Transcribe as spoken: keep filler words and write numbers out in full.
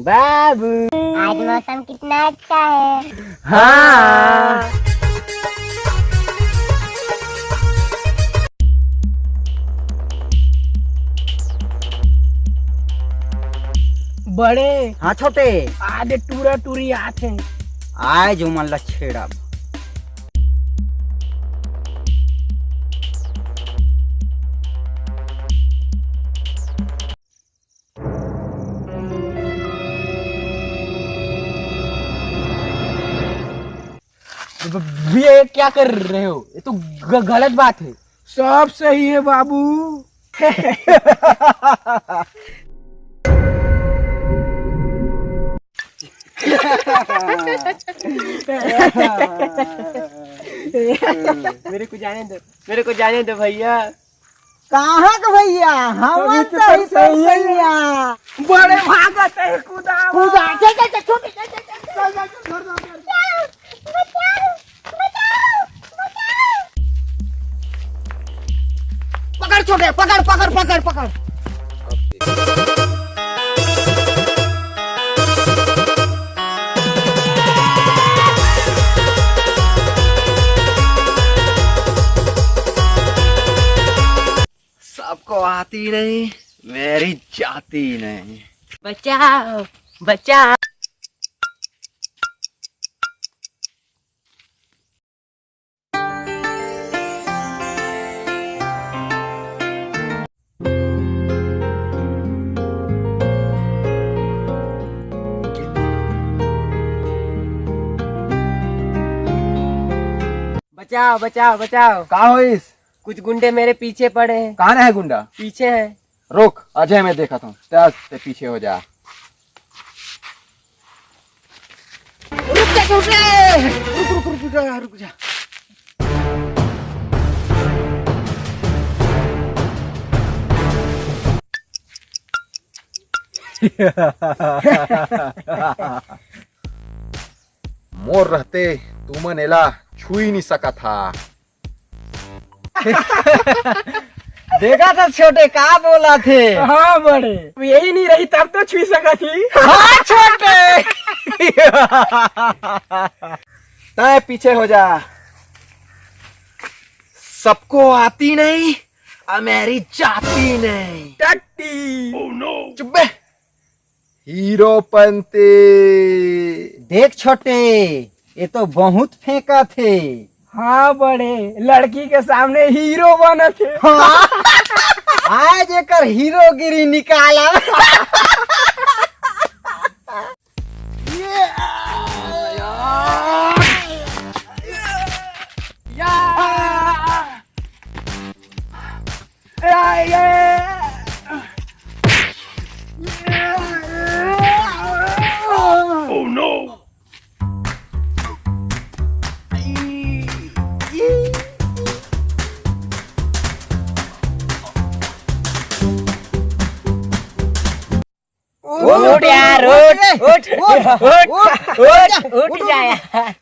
बाबू। आज मौसम कितना अच्छा है। हाँ। बड़े। हाँ छोटे। आज टूरा टूरी आथे। आज ओमन ला छेड़ब। भ-, भैया, ये क्या कर रहे हो? ये तो ग-, गलत बात है। सब सही है बाबू। मेरे को जाने दो, मेरे को जाने दो भैया। कहाँ के भैया? हम अभी तो तो सही, सही है। सही है। बड़े भागत है, कूदा। कूदा। चल, चल, चल, छोटे, चल, चल, चल। चल, चल, चल, चल, चल, चल। पकड़ छोटे, पकड़, पकड़, पकड़, पकड़। सबको आती नहीं, मेरी जाती नहीं। बचाओ, बचाओ। बचाओ, बचाओ, बचाओ। का होइस? कुछ गुंडे मेरे पीछे पड़े हैं। कहाँ है गुंडा? पीछे है। रुक, अजय, मैं देखत हूँ। ते, ते पीछे हो जा। रुक जा, रुक जा। रुक, रुक, रुक, रुक जा, रुक जा। मोर रहते तुमन एला छुई नहीं सकत हा। देखा था छोटे, का बोला थे? हाँ बड़े, यही नहीं रही तब तो छुई सका थी। हाँ छोटे। तय पीछे हो जा। सबको आती नहीं, और मेरी जाती नहीं। टट्टी। चुप बे। हीरो पंते। देख छोटे, ये तो बहुत फेंका थे। हाँ बड़े, लड़की के सामने हीरो बना थे। हाँ। आज एकर हीरोगिरी निकाला। Oh no! उठ यार, उठ, उठ, उठ, उठ, उठ, उठ, उठ जा यार।